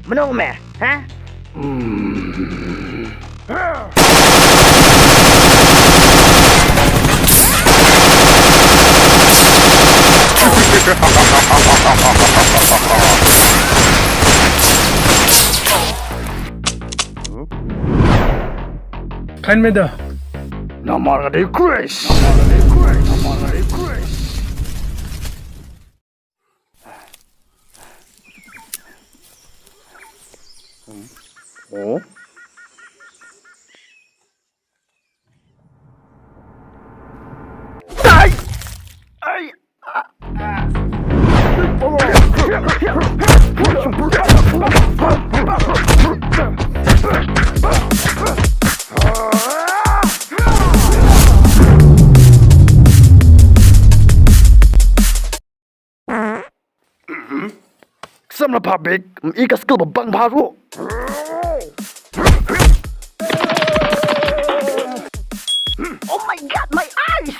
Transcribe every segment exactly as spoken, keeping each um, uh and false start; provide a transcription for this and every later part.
Mano me, ha? Kein me da. Namar ka dei Chris. Namar ka dei Chris. Namar ka dei Chris. Oh. Ai! Ai! Sam la pha bik, i ka skill ba bang bha ruh. Oh my God, my eyes!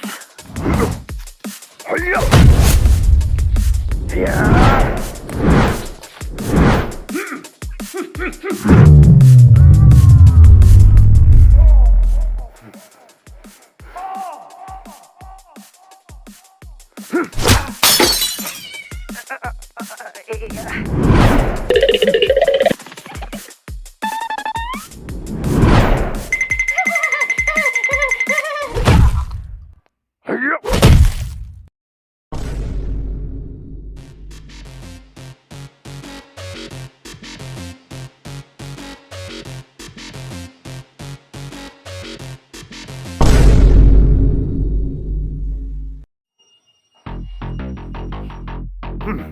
Hmm.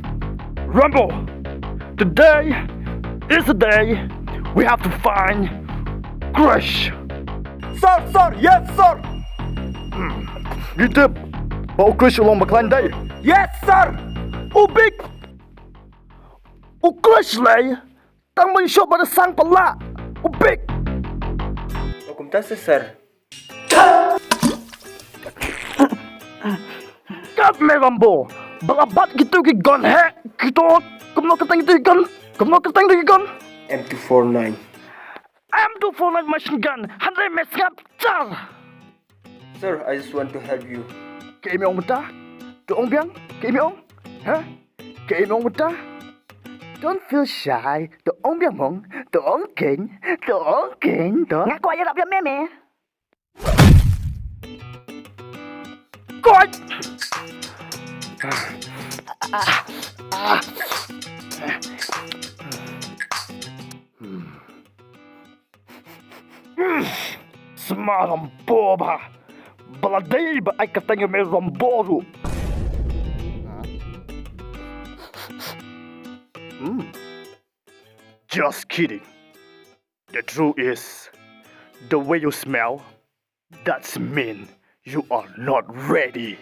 Rambo, today is the day we have to find Crash. Sir, sir, yes, sir. Hmm. Ngi tip ba u Crash u long ba khlaiñ dei. Yes, sir. U bik. U Crash lei. Tang ban shoh ba da sang pala. U bik. Kumta se, sir. Kat me Rambo. Ba la bat kitu ki gun he. Kitu. Kumno kyrteng kitu ki gun? Kumno kyrteng kitu ki gun? M two four nine. M two four nine machine gun. Hynrei me sngap jar. Sir, I just want to help you. Kaei me ong mynta? To ong biang? Kaei me ong? Ha? Kaei me ong mynta? Don't feel shy. To ong biang mong. To ong keiñ. To ong keiñ to. Nga kwah ïarap ïa me me. Koit! Sma Rambo ba. Ba la dei ba ai kyrteng ïa me Rambo ruh. Hmm. Just kidding. The truth is, the way you smell, that's mean you are not ready.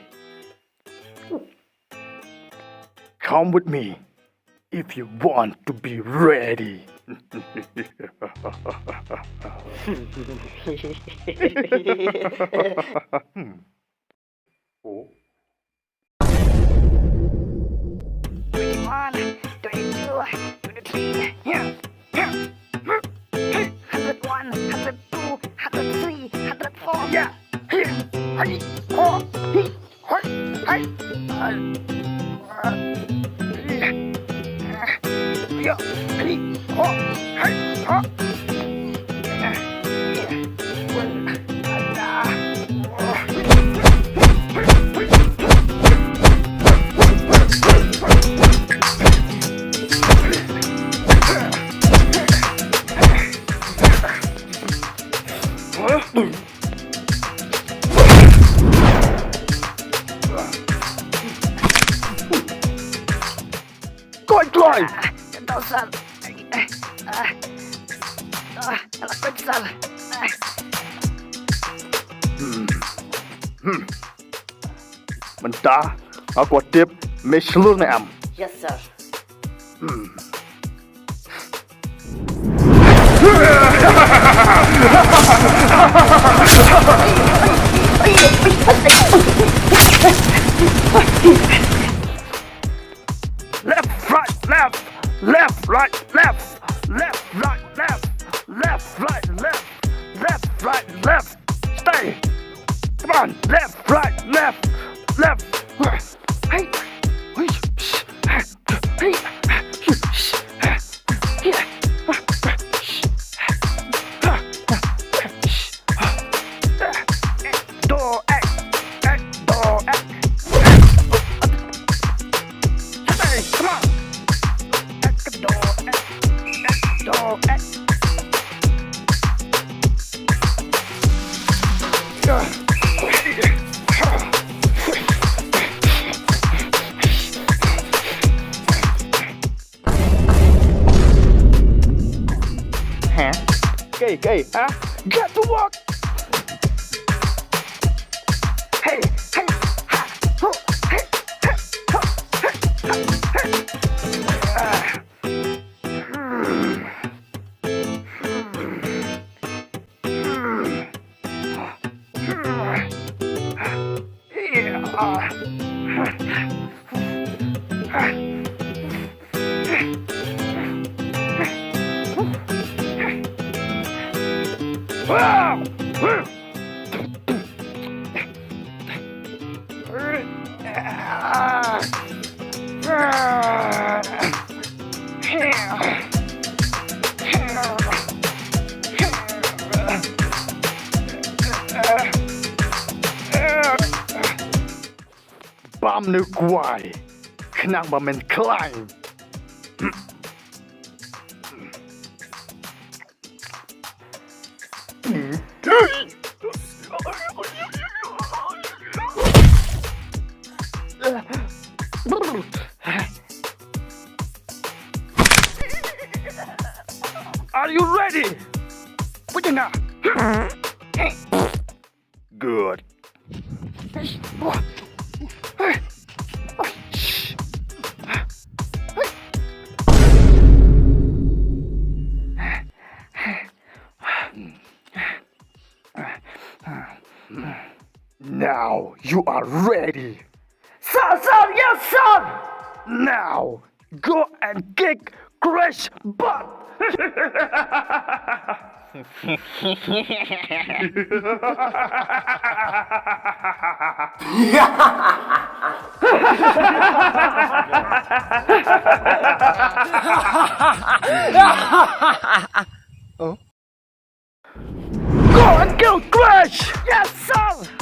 Come with me if you want to be ready. Oh. Twenty-one, twenty-two, twenty-three, yeah, yeah. Hundred one, hundred two, hundred three, hundred four, yeah. Hey, hey, oh, hey, hey, hey. Uh, uh, yeah. Koit kloi! Ah, ka doh sal. Ah, ah, ka la koit sal. Ah. Hmm. Hmm. Mynta nga kwah tip me shlur ne em. Yes, sir. Hmm. Left, right, left, left, right, left, left, right, left, left, right, left, left, right, left. Stay. Come on, left, right, left, left. Hey. Hey. Huh? Okay, okay, huh? Get to work! Hey, hey, ha, ho, hey, hey, ho, hey, hey, hey. Ah. Bam ne kwai, khnang ba men khlaiñ. Are you ready? Put your hand. Good. Now you are ready. Sir, sir, yes, sir! Now, go and kick Crash butt! Go and kill Crash! Yes, sir!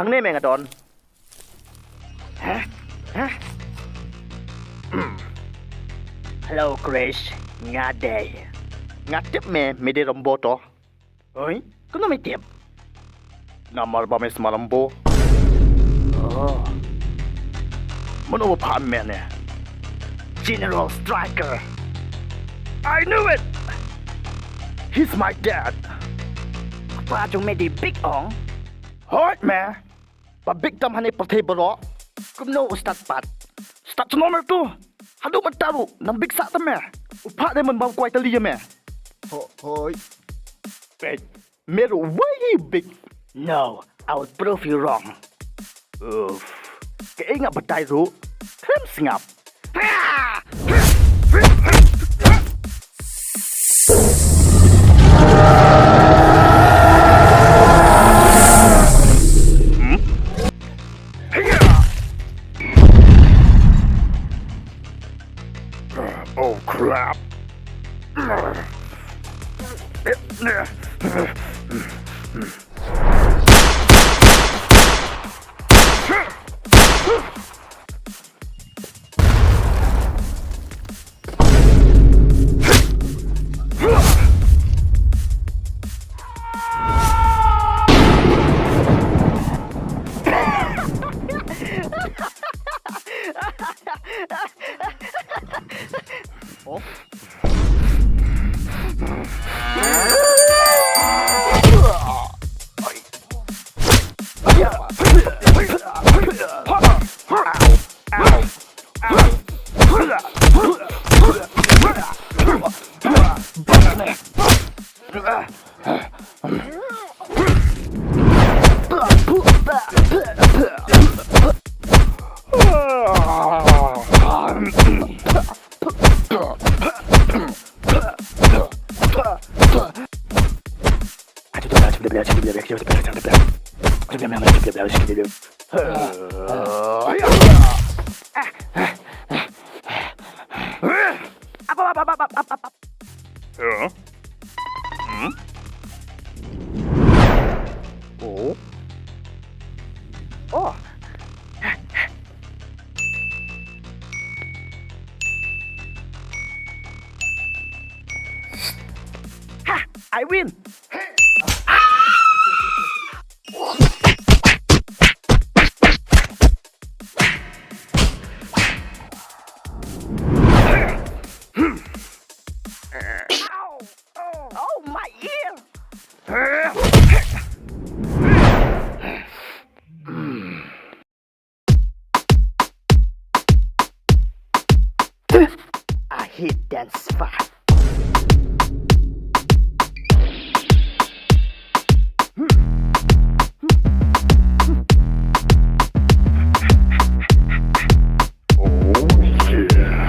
Hangne me nga don. Hello, Crash. Nga dei. Nga tip me, me dei Rambo to. Oi, kumno me tip? Namar ba me sma Rambo. Oh. Mano ba pha me ne? General Striker. I knew it. He's my dad. Kpa jong me dei Big Ong. Hooid me. Ba bik tam hane pyrthei baroh. Kumno u stad pat? Stad shnong mer tu. Haduh mynta ruh nang bik sah tam me. U phah dei man bam kwai tylli ïa me. Ho, hoi. Peit, me ruh wei bik. No, I will prove you wrong. Uff. Kaei nga batai ruh. Khlem sngap. Oh, crap. Oh. Oh. Ha! I win! Ow! Oh, my ear! I hate dance five. Oh, yeah.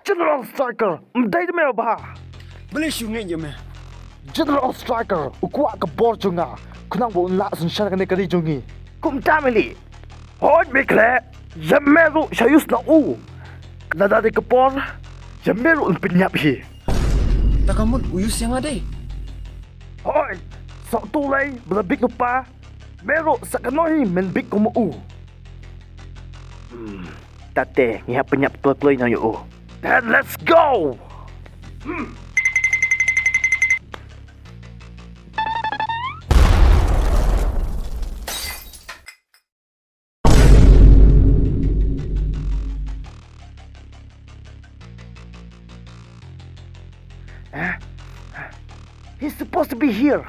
General Striker, ym dei da me ba. Balei shu ngeit ïa me? General Striker u kwah ka bor jong nga, khnang ba un lah synshar kane ka ri jong ngi. Kumta me leh. Hooid me khleh, ïa me ruh sha use na u. Lada dei ka por, ïa me ruh un pynïap hi. Ta ka mut u use ïa nga dei. Hooid, sa uto lei ba la bieit lypa. Me ruh sa kano hi men bieit kum u. Hmm, tate ngi hap pynïap kloi kloi noh ïa u. Then let's go. Hmm. Huh? He's supposed to be here.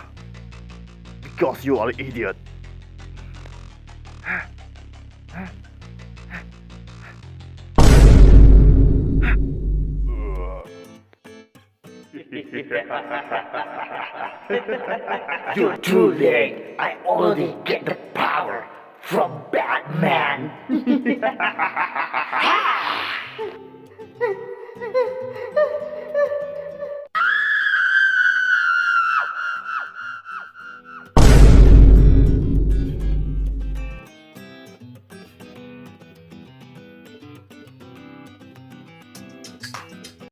Because you are an idiot. You're too late. I already get the power from Batman.